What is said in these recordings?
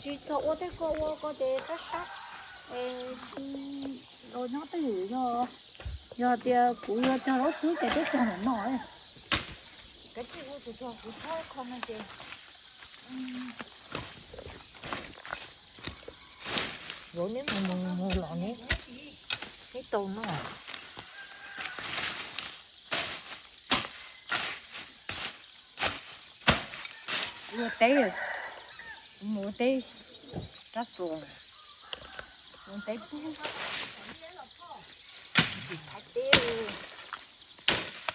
Tsis txog ua tej ko ua ko ces rab sab. Los nyob twj ywm yog, yog tias kuv yuav cog lub xwb ces twb cog ntawm no. Kav tsij ua tus tog kuv txhob kho no ces. Vauv neb mus mus mus los neb, neb tau noj. Ua teb, mus ua teb rab txuas, ua teb pub.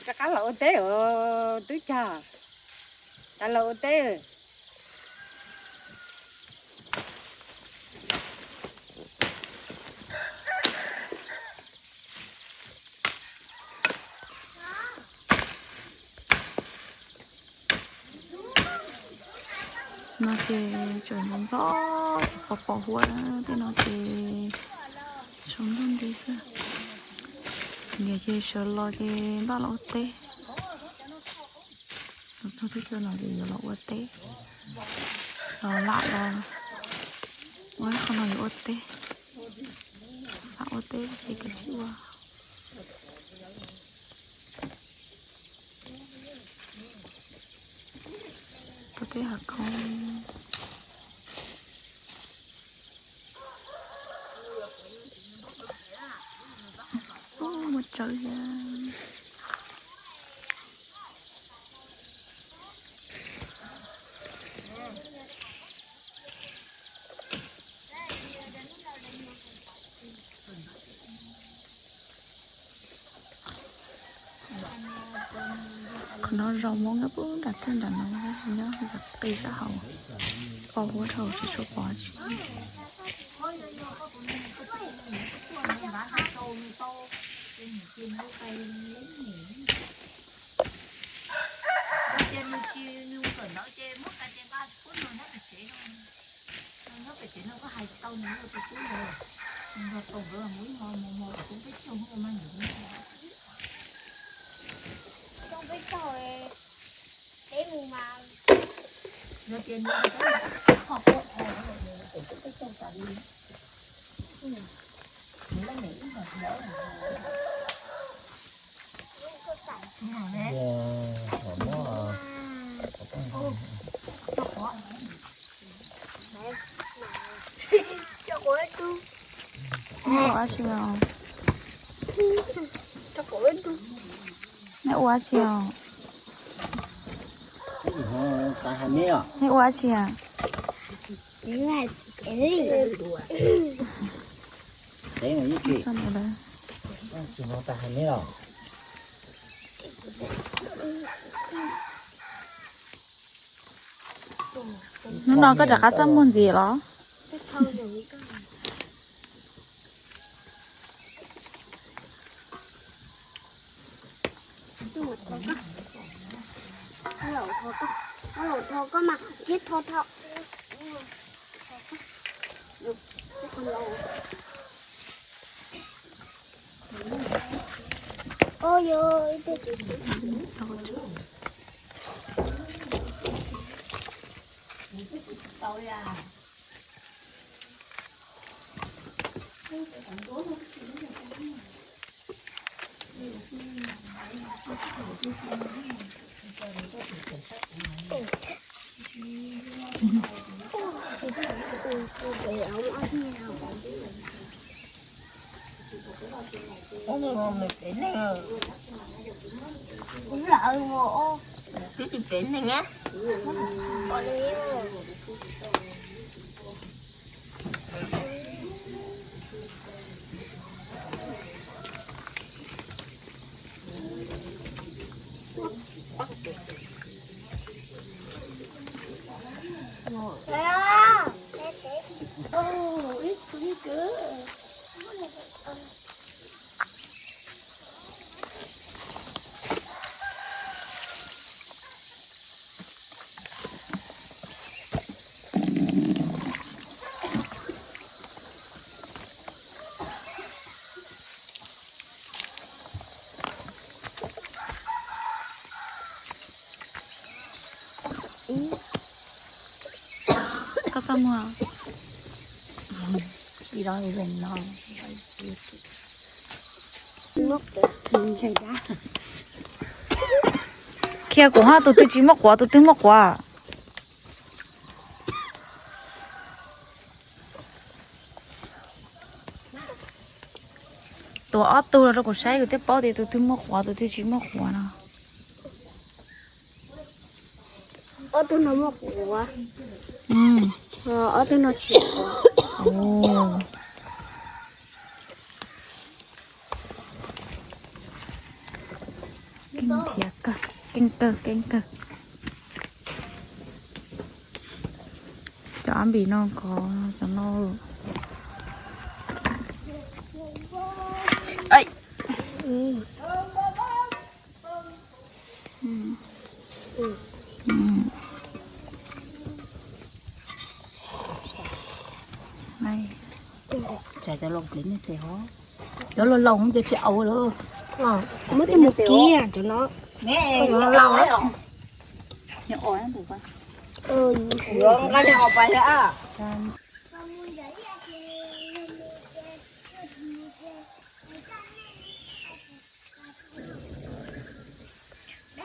Rov qab los ua teb os, twb cog, rov los ua teb. No ces tseem ntxov ntxov pos pos huab tej no ces tsoo ntuj nti xwb. Niam ces sawv los ces npaj los ua teb. Los txog teb chaws no ces yuav los ua teb, los lam los ua ib qho no yuav ua teb. Xav ua teb ces kav tsij ua. Ua teb hav koob. Ub, muaj tsawv thiab. Qhov no zos Hmoob nyob pub nram txaj nram no, nyob qis sab hauv, pos huab dhau tsis tshua pom tsi. Yog tias nws tsis, nws kawm ntawv ces muab kav ces nqa pub nws nyob pem tsev no. Nws nyob pem tsev no koj hais tsis tau nws, nws tus tub ntawd, nws nrog tau nkawd mus ib hmo mus hmo kom tau peb caug hnub mas nws tau peb caug, peb mus mas. Yog tias nws kho kho kho, nws tau peb caug tas li. Nws leej niam ib hmo ntawd. Ua tsi os? Nej ua tsi os? Nej ua tsi os? Hnub no koj rov qab txaj muag ntxiv los? Ub, me pem neeg, lawv twb tsis pem neeg na. Koj txaj muag. Tsis los li no. Khiav kuv ho, tus twg tsis muaj quav, tus twg muaj quav. Tuav ob tug los rau kuv saib, kuv thiaj paub tias tus twg muaj quav, tus twg tsis muaj quav no. Ob tug no muaj quav, ob tug no tsis muaj quav. Keej thiab kawg, keej kawg, keej kawg. Cov ab npim no ko, cov no. Tsam cov laus pliv nej tes ho, cov laus laus ces tsis aus lawm. Muab tej mus kiag cov no. Laus. Nqa os pas thiab.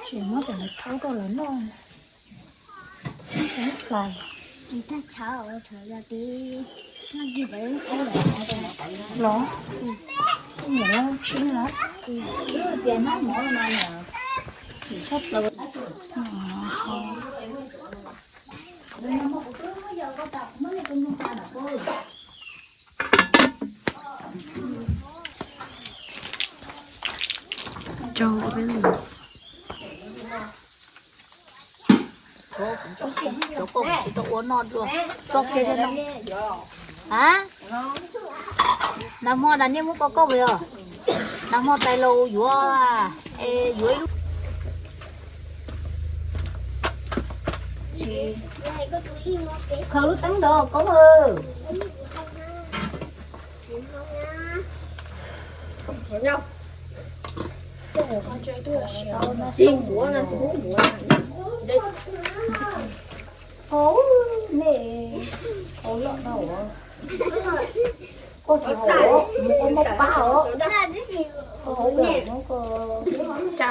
Tsis muab cov no rhaub rau lawv noj. Los, niam loj tshib na. Tias nab mov no niam, tsis txhob plaws. Rau peb lwm. Cov koj tsis tau ua noj dua, tso kiag li no. A, nag hmo na niaj muab koj koj ua os. Nag hmo tais laus yuav, yuav ib lub. Khaws lub teeb ntawd koob. Hauv nej, hauv loj dhau. Koj tsis hauv, mus koj muab pab os. Koj hauv lawm no koj. Tsa.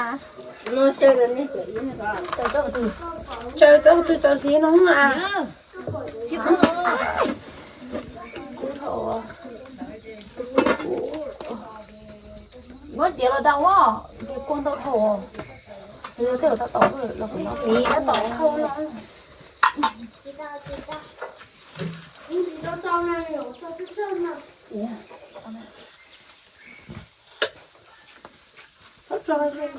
Tsaws rau tus tsaws hliv no a. Muab diav los da, diav kua ntau dhau. Yog tej tab tom los kuv no, tab tom dhau no. Koj nqa rau los.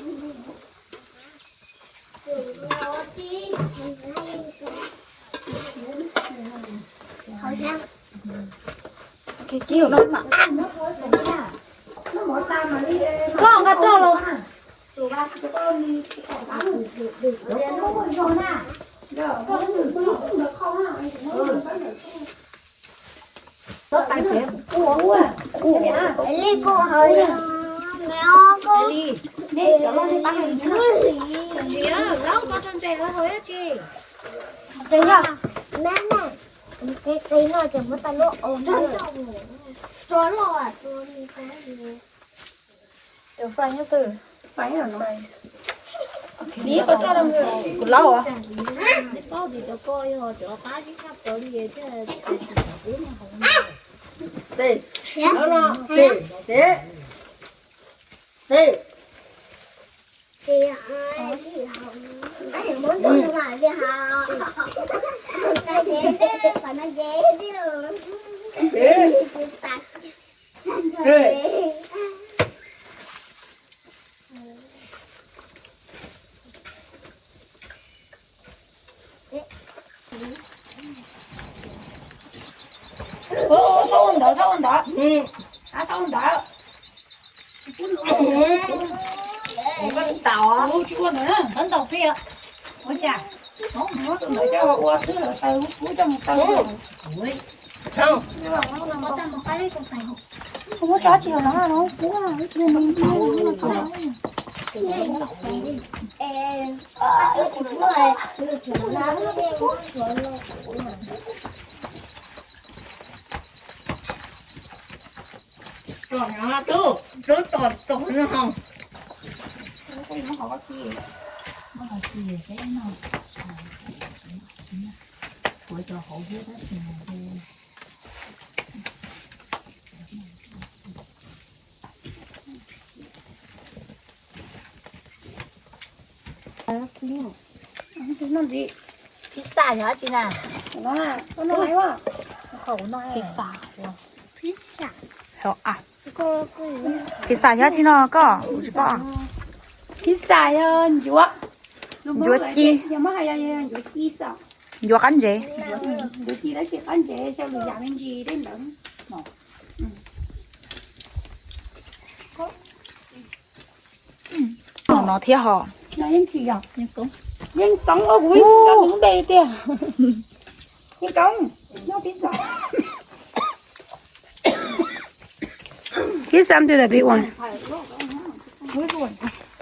Cov fries nyob twg? Kuv laub as. Tej, no no, tej, tej, tej. Ua, ua, txhob ua ntawd, txhob ua ntawd. Ab, txhob ua ntawd. Ua ntau, ua ntau peb. Ua cas? Ua ntau coj ua xwb lawm, taw kub coj mus taw. Ua tso tsis los no, kub. Tub, tub tom tom no. Pizza yog dab tsi na? Pizza. Pizza yog dab tsi no koj? Kuv tsis paub. Pizza yog ncuav. Ncuav ci. Ncuav ci xwb. Ncuav qab ntsev. Ncuav ci tab sis qab ntsev coj lwm yam me ntsis tej ntawd. No thiab ho. Yeej koob, kuv yeej koob npe tiag. Yeej koob, noj pizza. Here's some to the big one.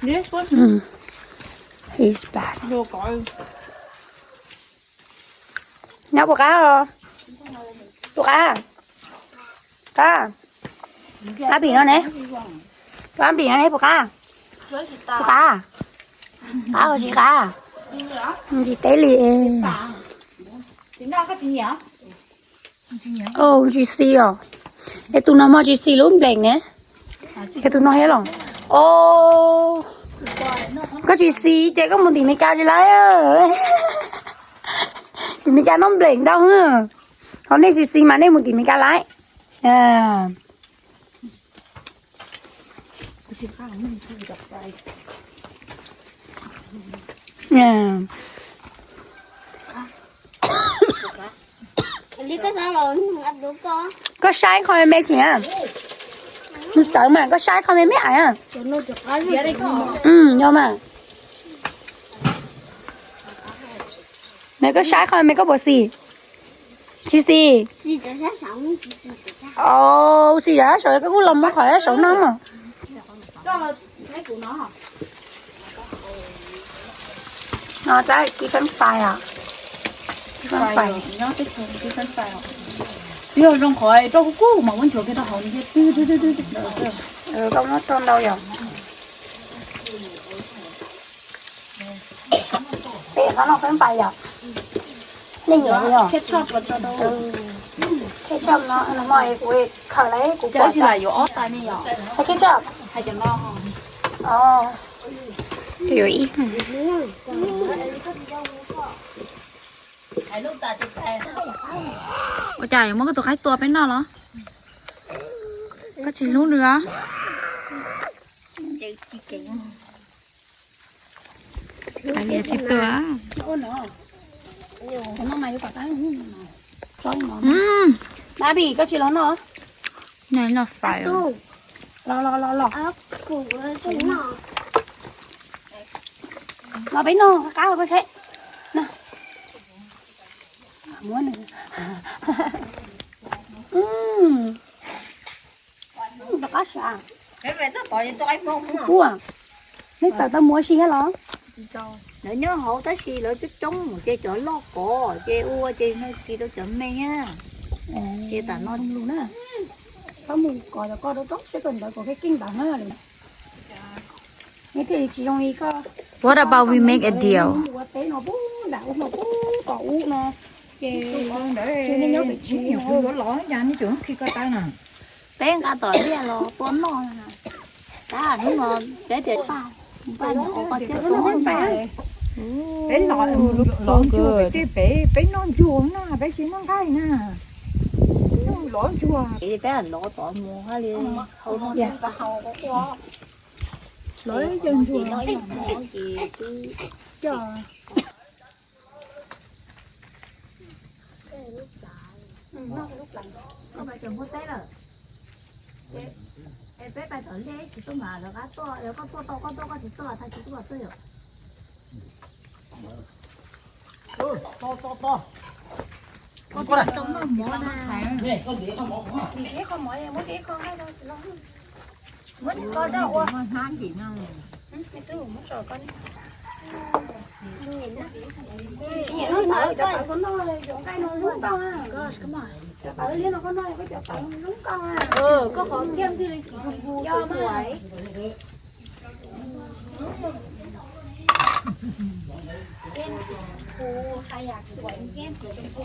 This one? Mm. He's back. Nyob puas qab os? Puas qab? Qab. Qab pim no ne. Qab pim no ne puas qab? Puas qab? Qab os tsis qab? Tsis teb li. Ntsis xis os. Es tus no mas tsis xis lub nplees ne. Es tus no thiab los? Os, koj tsis xis ces koj mus tim Meskas li lawm. Tim Meskas noj nplees ntau. Ho nej tsis xis mas nej mus tim Meskas lawm. Koj saib qho me me sim na. Nws txawv mas koj saib qho me me ais. Yog mas. Nws koj saib qho me me koj puas xis? Tsis xis. Os, xis yam sab saud koj kuj los muab qhov sab saud no mas. No tab ki french fry os. Ki french fry. Yog zoo qhov rau kuj kuj mas muab nchuav kiag rau hauv no thiab. Koj muab rau ntau yom. Peb qab no french fry yom. Nej nyiam li os. Ketchup no, no es kuv khaws lawm kuv pom. Ketchup. Ua cas yuav muab koj tus qaib tua peb noj los? Koj tsis hlub nws os? Tsis tua. Abi, koj tsis los noj? Noj fais. Los los los los. Los peb noj qab qab peb khe. Muab nws. Rov qab sav. Kuv, neb tawm tau mus ua si thiab los? Lawv nyob hauv tab sis lawv coob coob ces cov loj kov ces ua ces no tsis rau cov me na. Ces tam no lus na. Txhob mus kov cov ko rau rau seb kom ntawd kom keej keej ntawd na. Neb thiaj li tsis zoo li koj. What about we make a deal? Ua teb no pub nram ub no pub tom ub no. Ces ntawd tsis nyob pem tsis yuav los cas nej tseem khi ko taw na. Peb nqa tom liaj los tua noj. Tab hnub no peb tias paj, paj ntawm ua ko thiab tau paj. Peb los, los ntsuag pem tej pem, peb noj ntsuag na, peb tsis muaj nqaij na. Los ntsuag peb lov tod mus hab li. Los yog ntsuag ces twb coj. Koj pais tseem muaj teb lawm. Es peb pais tom liaj tsis tuaj mas lawv qab tuaj, yog koj tuaj tau koj tuaj, koj tsis tuaj thaj tsis tuaj tuaj yom. Koj tau noj mov na. Ib qho mov, muab ib qho nqaij rau. Muab ko rau ua hnab ntim no. Koj qhov kiag thiaj li xim xim pu.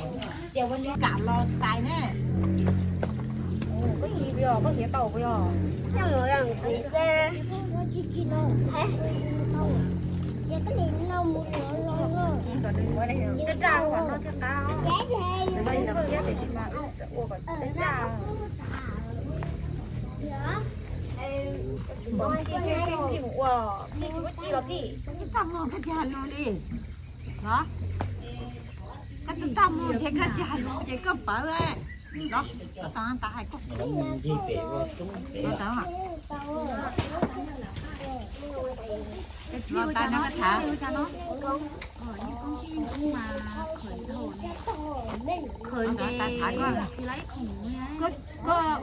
Ces ua li kam los tais ne. Koj tsis yog, koj siav tau puas yog? Daj daj, ua kom daj daj. Ua, pij tsis muab ci los pij. Koj tsis tau mloog koj tsis hais lus li los? Koj tsis tau mloog ces koj tsis hais lus ces koj pawv los? Koj tas tas hais koj. Los tas no koj tham. Koj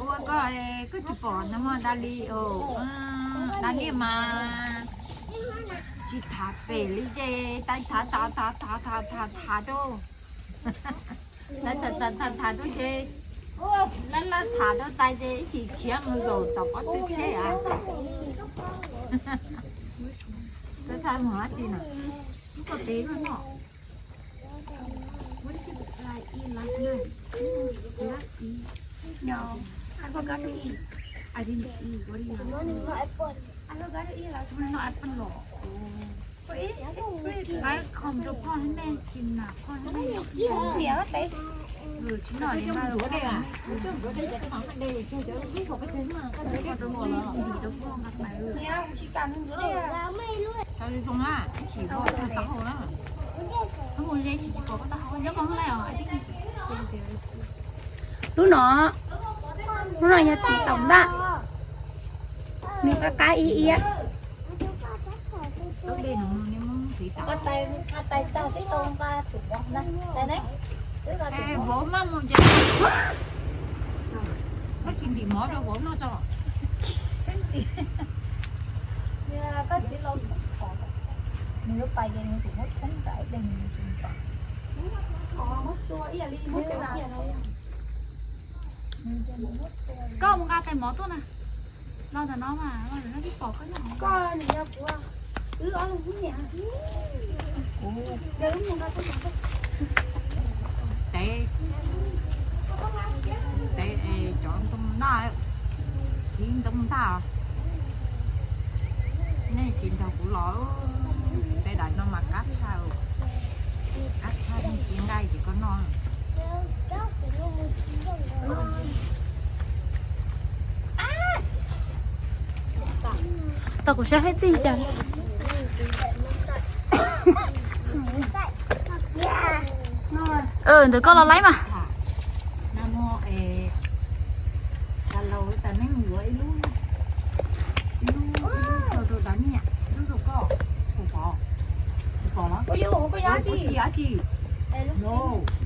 ua koj, koj tsis pom no mas da li, da li mas tsis tham pem li ces tais tham tham tham tham tham tham rau. Tais tham tham tham tham rau ces, lab lab tham rau tais ces ib chim khiav mus zaum tom pob tw tsheb a. Koj txhaj mus dab tsi na? Koj pem no. Lub no, lub no yog txiv taum ntaj, nws qab qab iab iab. Vauv maj mus ces koj tsis ntim mov rau vauv noj tso. Koj txiv laus, nws yuav pais ces nws tus muab tshoob nram ib leeg nws tsis npam. Koj mus nqa tais mov tuaj na. Los ntawm no mas los ntawm no twb pom koj nyob. Koj nws yog kuv, wb ob leeg ib niam. Kuv, kuv tev, kuv tev cov ntoo ntaj, txiv ntoo ntaj. Nej tsis nrog kuv los, tej daim no mas qab tshaj, qab tshaj, nej tsis nqaij ces koj noj. Tau kuv saib hais txij cas. Ntawm koj los laib mas.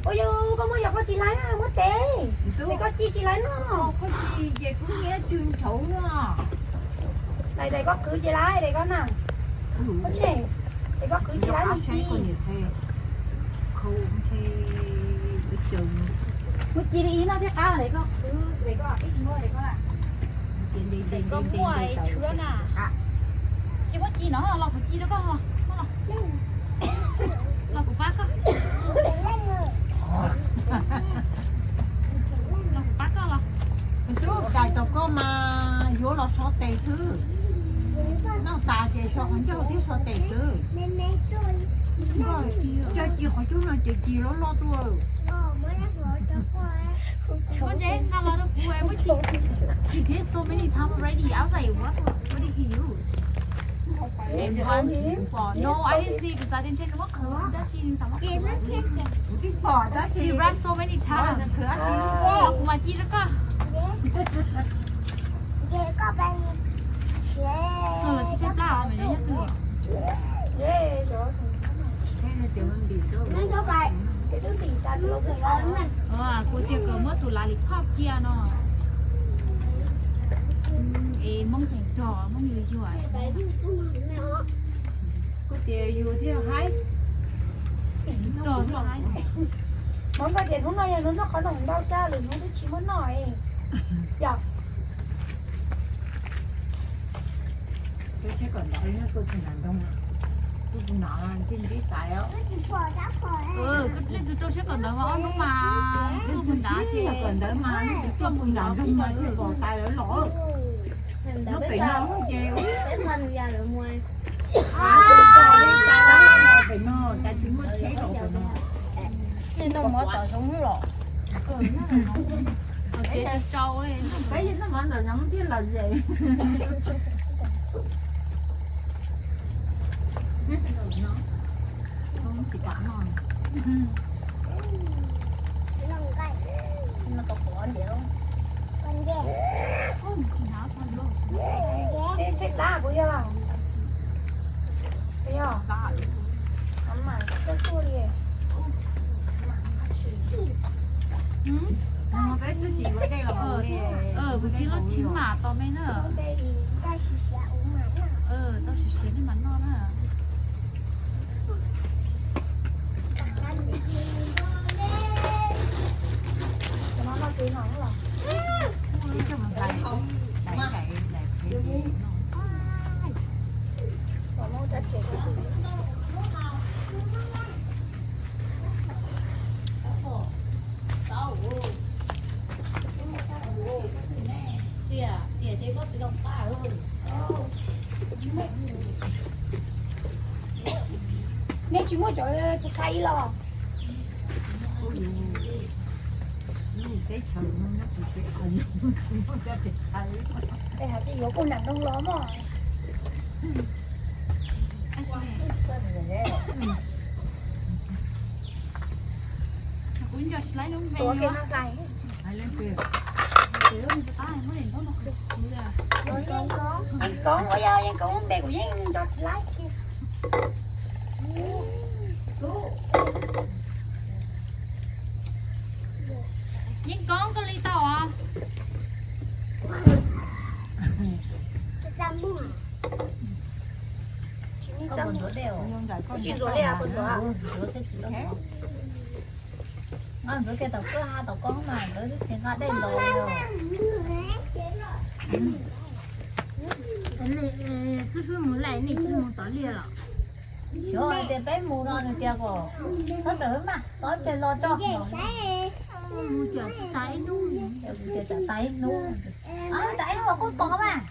Ua yog koj muab yog koj tsis laib muab tev, es koj ci tsis laib no. Daim, daim koj qhwv tsis laib, daim koj na. Daim koj qhwv tsis laib mus ci. Mus ci li ib no thiaj qab, daim koj qhwv, daim koj ib tsis muab daim koj na. Daim koj muaj tshwb na. Tsis muab ci no, los kuv ci rau koj, los kuv pab koj. Los kuv pab koj los. Tub, kais tau koj mas yuav los so tes xwb. Noj tas ces so qhov ncauj thiab so tes xwb. Koj coj ci qhov cub no ces ci loj loj tuaj. Koj ntshe nqa los rau kuv, what is he? He did so many times already. I was like, what, what did he use? And once, no, I didn't see because I didn't take a look. Dab tsi xav muab qhwv? Kuv twb pom tab sis, he ran so many times. Qhwv dab tsi? Los kuv mam ci rau koj. Los sib sib plab os, mas nyob twg? Kuv tias kom muab tus lollipop cia no. Es Hmoob pheej rog, Hmoob yuag yuag. Kuv tias yus thiaj haib, rog thiaj haib. Hmoob koj tias hnub no yog hnub noj qhov no ntau xwb, lwm hnub twb tsis muaj noj. Yog. Tuaj tsheb kom ntawv, tuaj tsis nram nroog, tuaj tsis nram nti nti tais os. Leej twg rau tsheb kom ntawv mas ob hnub mas tuaj mus nrad ces kom ntawv mas leej twg tuaj mus nram nroog mas thiaj pom tais lawv los. Nyob pem no ces pem no cas tsis muaj tsheb los pem no. Tej no mov tom zoov los. Peb yeej noj mov ntawm no thiaj lom zem. Tsis kam noj. Tsheb dab kuv yog, kuv yog, mas koj tuaj li. Peb twb tsis yuav dej los, kuv tsis loj tshis mas tos me na. Tau siav siav nej mam noj na. Nej tsis muaj cov tus thaiv los? Es hais tsis yuav kuj nram nroog los mog. Yeej Koob, ua yog Yeej Koob npe kuv yeej nco tsis laib kiag. Yeej Koob, koj li tau os. Tsis ntxuav li, koj ntxuav. Ntxuav kiag tom koj ha, tom koj mas nkawd twb tsis nqa dej los. Xib fwb mus lawm, nej tsis mus tom liaj los? Xyov hais tias peb mus no nws tias kom txhob rawm mas, tos tseg los tso. Mus cam tsis tas ib hnub, tias tsam tas ib hnub. Tas ib hnub los kuj tos mas.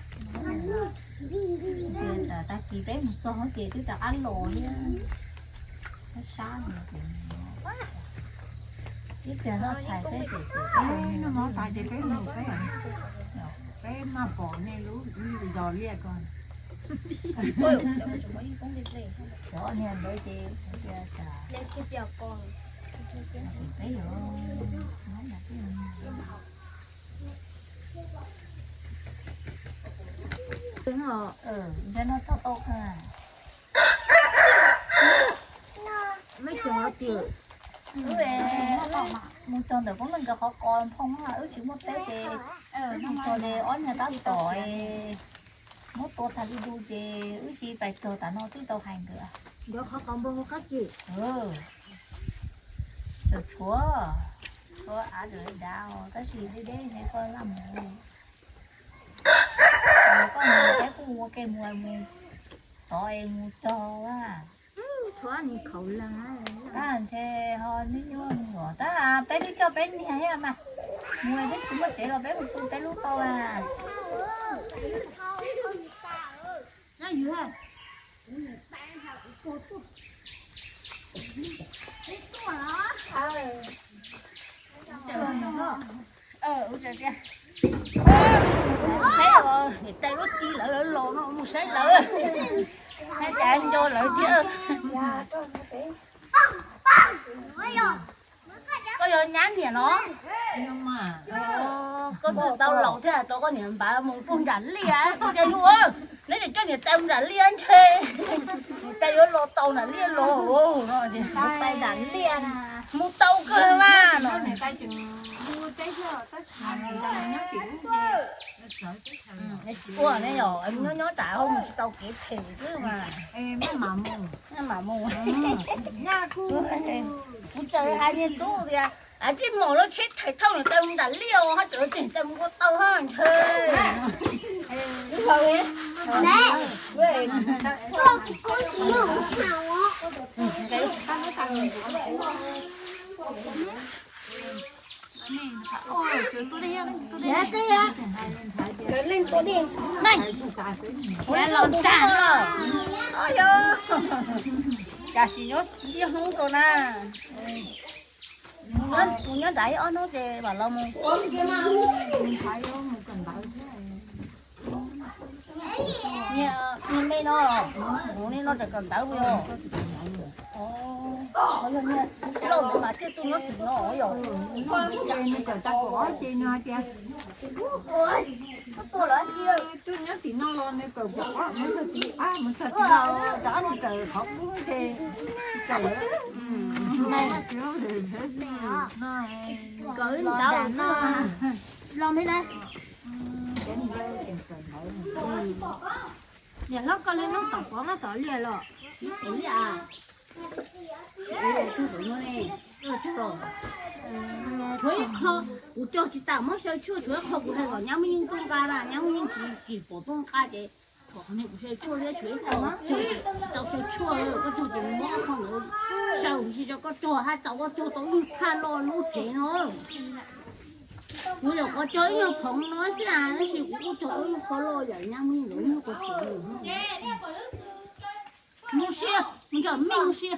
Tag kis peb mus txog ces twb rov qab los thiab. Sab sab no ces ib pliag noj tshais peb ces, noj mov tas ces peb mus peb, peb maj pom nej lub zos liaj ko. Cov niag ntawd ces peb yuav, ntawm no txhob tau. Wb mus txog ntawm Koob Leej nkawd qhov qos nphoo, wb tsis muaj teb ces wb mus txog ces ob nyuag tab tom muab tua tag li du ces wb cia li pais txog tas no twb tau hais nkawd. Nkawd qhov qos nphoo qab ci. Txawm tshuav, tshuav av dawm dav tab sis deb deb es koj laj mus. Koj mus peb kuj ua ke mus, mus tod es mus tog a. Tab ntshe ho hnub nyoog tab peb twb coj peb niag thiab mas, mus peb tsis muaj tsev los peb mus tu peb lub tau na. Saib niam tais lub ci lawv los no mus saib lawv, cas nco lawv thiab. Koj yog nyab niam no? Koj twb tau laus thiab tau koj niam npav mus puag nram liaj, kuv tias yus, neb tseem coj niam tais mus nram liaj ntshe niam tais yuav los tau nram liaj los no. Mus tau kawg mas no. Ua ne yom, nyob nyob tas ho mus tsis tau kev phem xwb mas. Mas mus, kuv txawm hais niag tub tias, a, tsis mom lub tsheb thauj niam tais mus nram liaj os, ho tseem tes mus ua tau ho ntshe. Lawv leej tua dej, neeg, lawv los tag. Cas tsis nyob ib hnub rau na. Kuv nyob nram ib ob hnub ces mam los mus. Niag me no, kuv niag no tseem kawm ntawv puas yog? Yog niag lauj ntawd mas thiaj tuaj nyob tim no yom. Nws kawm tau kaum ob ces nws hais tias, tuaj nyob tim no los nws kawm kaum ob, mus txog tim, mus txog tim no rov nws kawm qhov kub ces kawm ntawv no los me na. Niam hlob koj li noj tom pov noj tom liaj los? Tom liaj. Tshuav ib qho kuv cog tsis tau muab xyaw tshuaj, tshuav ib qho kuv hais kom nyab muaj yeej tuaj nqa na, nyab muaj yeej tsis pom tuaj nqa ces thaum qhov niag kuv xyaw tshuaj thiab tshuav ib qho muab cog tsis tau xyaw tshuaj, koj cog ces muab qho ntawd xyaw, kuv tsis tso koj cog haj tau, koj cog tau ib thaj loj lub tsev no. Kuv nyuam qhuav cog ib nyuag phoov no xwb as, tab sis kuv kuj cog tau ib qho loj yam nyab muaj yeej ntawd ib nyuag qhuav tsev. Mus sia, mus nrog mej mus sia.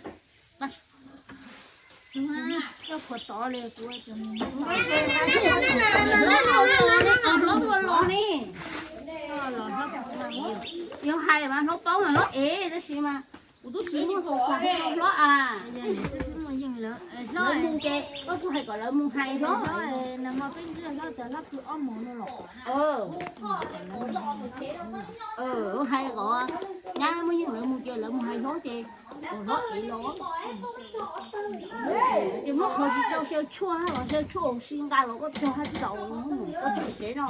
Coj khuav tod li kuv. Hlob los los ne. Yog hais mas hlob paub mas hlob ev tab sis mas kuv twb tsis muaj hauj sam hlob as. Lawv mus ces koj kuj hais kom lawv mus hais hlob. Hais kom nyab muaj yeej lawv mus ces lawv mus hais hlob ces hlob ev los. Ces muab qhov tsis tau xyaw tshuaj los xyaw tshuaj si nqa los koj cog haj tsis tau, koj cog tsev no.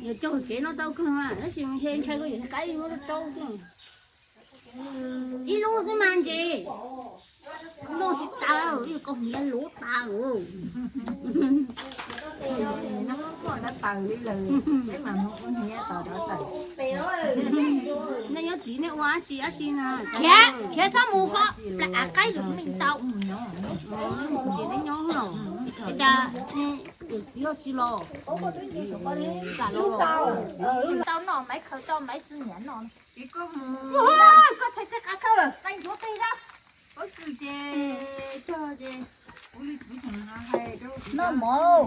Yog cog tsev no tau kawg mas tab sis ntshe ntshai koj yuav qaib muab rau rau. Ib lub xwb mas ntses noj tsis tas, ib koj hniav luv tas. Nej nyob tid nej ua dab tsi dab tsi na? Khiav, khiav txhob mus koj plam av qaib lwm me tau. Neb nyob los, cas yog tsis los? Tau noj maiv khaws tau maiv txiv niam noj. Koj txhais tej qav thawj, qaib ntsuav tej dab. Noj mov.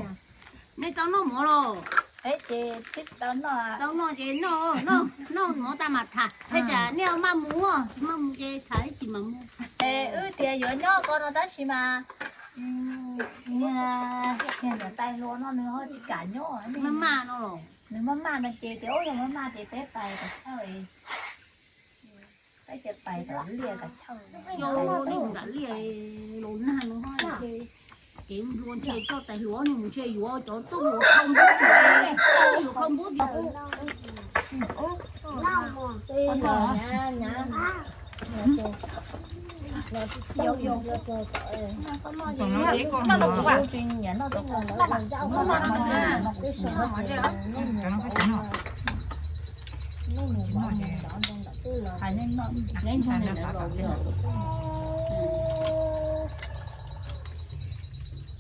Nej tau noj mov los? Ces tau noj ces noj, noj mov tas mam tham, txhais cas nej maj mus, maj mus ces tham ib chim mam mus. Wb tias yuav nyob ko no tab sis mas niam tais hluas no nws ho tsis kam nyob. Maj maj no los? Nws maj maj no ces tias ub yog maj maj ces peb pais kom thawj. Peb cia pais tom liaj kom thawj. Yog nej mus nram liaj los nag no, kev nplua ntshe coj tais hluas no mus ntshe yuav cov tuaj mus khau npub, yuav khau npub tias.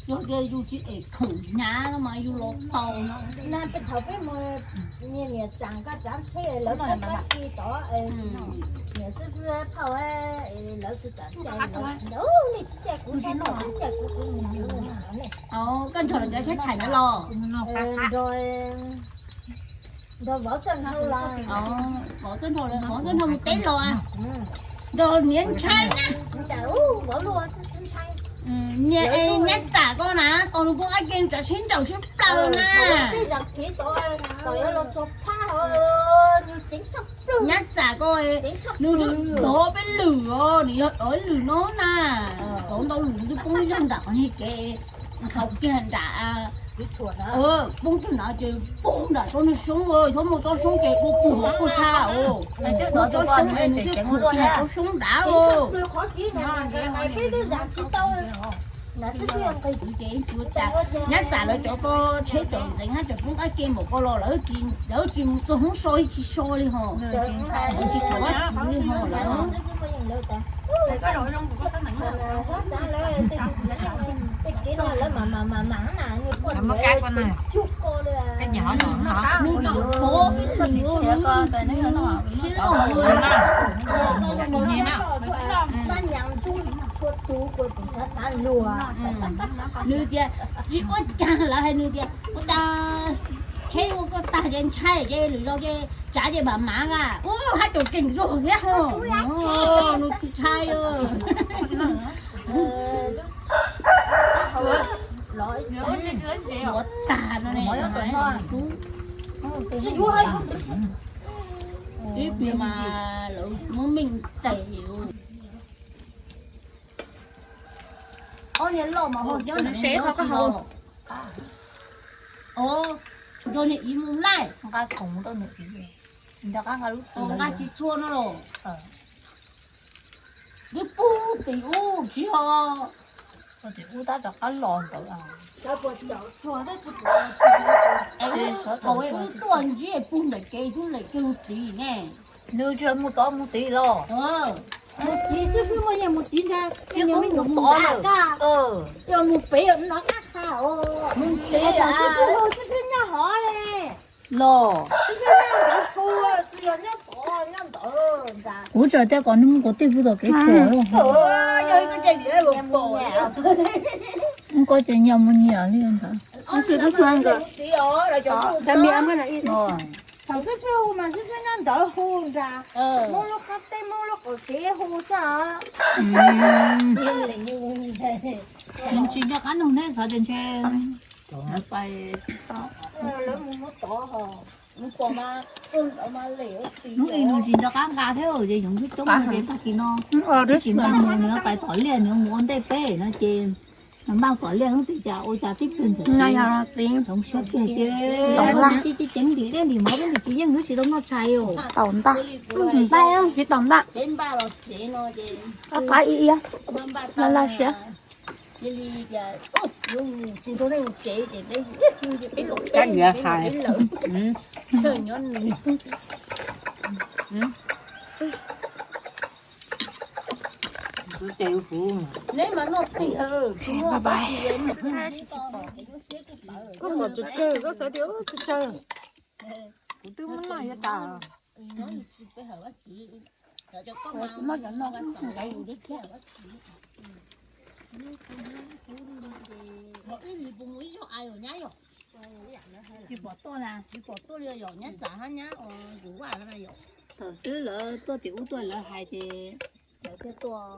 Yog tias yus tsis es khoom hnyav no mas yus los tau. Peb thaum peb mus, niam txam koj txav tsheb lawv pab pab ti tod, niam xib fwb phauj lawv tsis kam cai, nej tsis cai kuv sab tod, tsis cai kuv kuv mus. Koj nrog lawv cov tsheb thaim ntawd los? Nrog vauv txawj nrog los, vauv txawj nrog, vauv txawj nrog mus teb los, nrog niam ntshai na. Niam nyab txam koj na, tos nws poob qab ke nws tsav sib nraus sib plaws na. Nyab txam koj, nws dov peb lwm os, nws yog dov lwm no na. Dov ntau lwm nws twb poob zog nram qhov niag kev nkhaus kiag nram, poob kiag nrad ces poob nram tsob niag soob, txhob muaj tsob soob ces dua puag hauv koj tshab os. Muaj tsob soob es nws twb khuam kiag tsob soob nrad os. Nyab txam lawv cov ko tsheb cov ntxeev hab cov poob qab ke npaum ko los lawv tsis mus txog hnub so tsis so li ho. Tsis thaum vaj txwv li ho lawm. Nws dov peb lwm, sib loj. Nws tias tsis ua cas, lawv hais nws tias ua cas tsheb ua koj tag ces ntshai ces lwm zaus ces tsav ces mam mav a. Ua hab caum keem zog thiab ho. Nws ntshai. Ua tag no ne. Ib pliag mas lawv muab meej tes. Ob niag loj mas ho nyob ntawm no tsis los. Os, nrog niag Iv mus laij. Nqa khoom rau niam Iv, nqa tsis txhua no los. Twb pug tim ub tsis ho. Tim ub tab rov qab los ntawd. Thaum wb tuaj ntsib pug ntawm kev xwb lawm kiag mus tid ne. Nws tsis mus tod mus tid los. Mus tid xwb, pheej muaj yeej mus tid ntag. Yog mus tod, yog mus pem no qab qha os. Mus tid xwb, pheej hu xwb, pheej nyob hov li. Los. Xib fwb nyob ntawd hu, tsis yog nyob tod nyob ntawd ntag. Kuv tseem tias kom nws mus kom tej pug tom kev tshuam los. Koj ces nyias mus nyias li ntawd. Thaum xib fwb hu mas xib fwb nyob ntawd hu nrad, muab lub qab teb muab lub qaum tsev hu xwb. Tsis nco qab nug neb xav tias ntshe lawv pais tod. Hnub ib nws tsis nco qab nqa thiab ces yoov coob coob no ces tag kis no, tag kis no mus nws pais tom liaj, nws mus ua ntej peb no ces npaj tom liaj hnub twg cas ua cas tib pliag ntxawm hloov siab kiag ces ceev ntim dej ntim mov peb ntim tsis yeej hnub tsis tau noj tshais os. Tau ntaj, tsis tau ntaj, qab qab ib iab, laj laj siab. Koj pom tsawg tsawg, koj xav tias tsawg tsawg. Kuv twb muab noj yuav tas. Noj cov no nqaim yus thiab. Tsis pom tuaj na, tsis pom tuaj li yom, nyab txam hab nyab ua yus vaj na yom. Thaum xwb lawv tuaj tim ub tuaj lawv hais ces lawv thiaj tuaj.